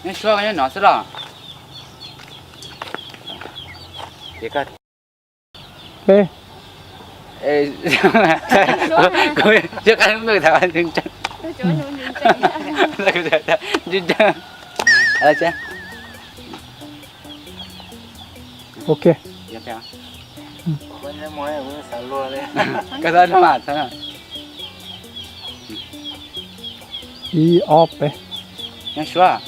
Nyob Suav, koj nyob no xwb los? Peb. Kuv qab lub npe tham ntseeg ntseeg. Ok. Koj xav luag li. Ib ob peb. Nyob Suav,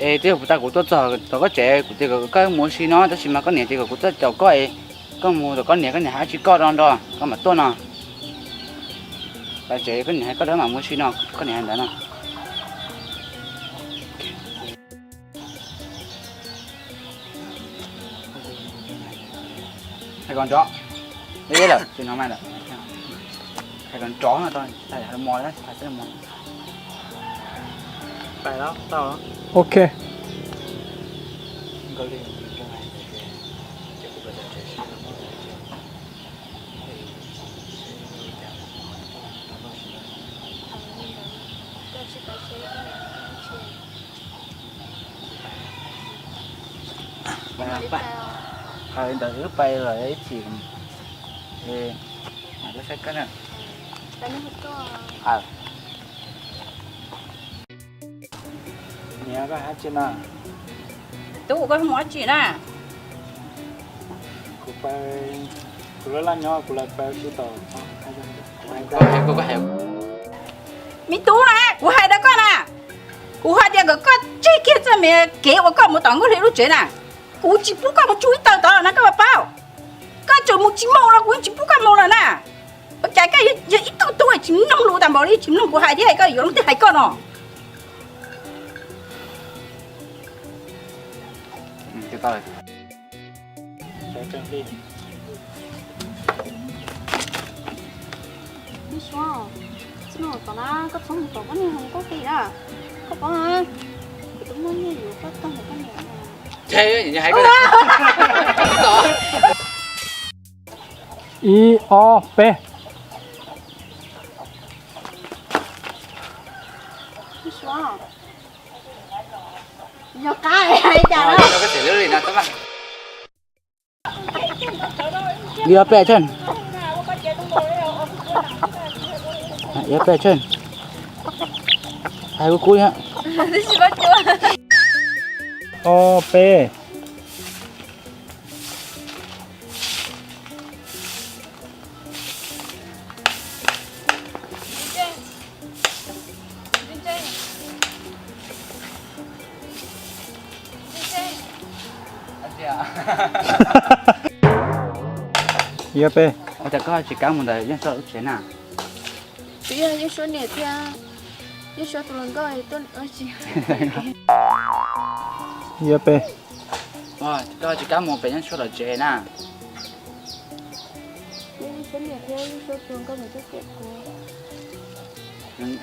es twb yog kuv tas kuv tuaj txog tom koj tsev, kuv tias kom koj mus ua si no, tab sis mas koj niam tias kom kuv tuaj caum koj es koj mus tom koj niam, koj niam hais dab tsi koj no nrog koj mam tuaj no. Tom tsev koj niam hais koj dab mam mus ua si no, koj niam hais ntawd no. Hais kom nrov. Ib lawm, tsis hnov mas lawm. Hais kom nrov no, tau hais mos, tsis hais xwb mos. Ok. Hais li ntawd wb pais lawm ib chim, mam tuaj saib koj na. Niam, koj hais dab tsi na? Tub, koj mus dab tsi na? Kuv, kuv laj laj nyob, kuv lawv pais ua si tom. Me tub na, kuv hais rau koj na, kuv hais tias kom koj tseg kiag txoj me kev uas koj mus tom Nkauj Hli lub tsev na, kuv tsis pub koj mus tsuj ib taw tod na, koj puas paub? Koj tseem mus tsis mus los kuv yeej tsis pub koj mus lawm na. Ua cas koj yog ib tug tub tsis mloog lus tas npaum li, tsis mloog kuv hais thiab koj yuav luag tej hais koj no. Koj txhob mus tom koj niag hluas nkauj qis na, koj paub, kuv twb muaj nyiaj yuav koj tag nrho koj niam. Ib ob peb. Yog qab li cas? Ib ob peb tsawg? Ib ob peb tsawg? Hais kub kub li. Ob peb. Ib ob peb. Ua cas koj tsis kam mus ntawm Yeej Suab lub tsev na? Twb yog Yeej Suab niam thiab Yeej Suab tus hluas nkauj tuaj. Ib ob peb. Koj tsis kam mus pem Yeej Suab lawv tsev na?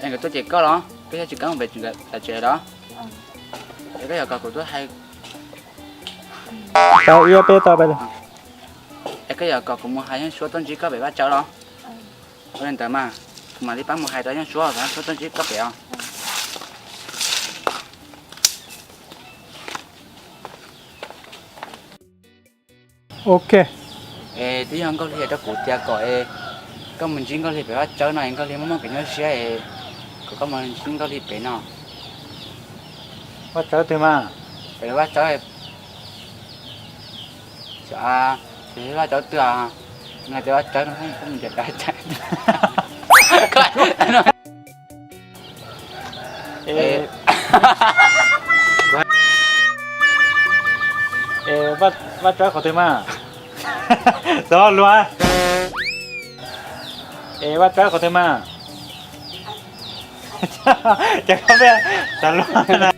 Es nkawd tuaj cem koj los? Koj yog tsis kam mus pem lawv tsev los? Es koj yog kom kuv tuaj hais, tau ib ob peb tau pais. Es koj yog kom kuv mus hais Yeej Suab tuaj ntsib koj pem vaj tsawb los? Ua li ntawd mas, kuv mam li pab mus hais rau Yeej Suab kom Yeej Suab tuaj ntsib koj pem os. Ok. Es twb yog Nkauj Hli hais rau kuv tias kom es koj mus ntsib Nkauj Hli pem vaj tsawb no es Nkauj Hli muaj muaj kev nyuaj siab es kom koj mus ntsib Nkauj Hli pem no. Vaj tsawb twg mas? Pem vaj tsawb. Vaj tsawb twg? Nws hais tias vaj tsawb no, koj mus ncaim pem vaj tsawb. Es vaj tsawb qhov twg mas? Xav luag. Es vaj tsawb qhov twg mas? Ces koj peb xav luag.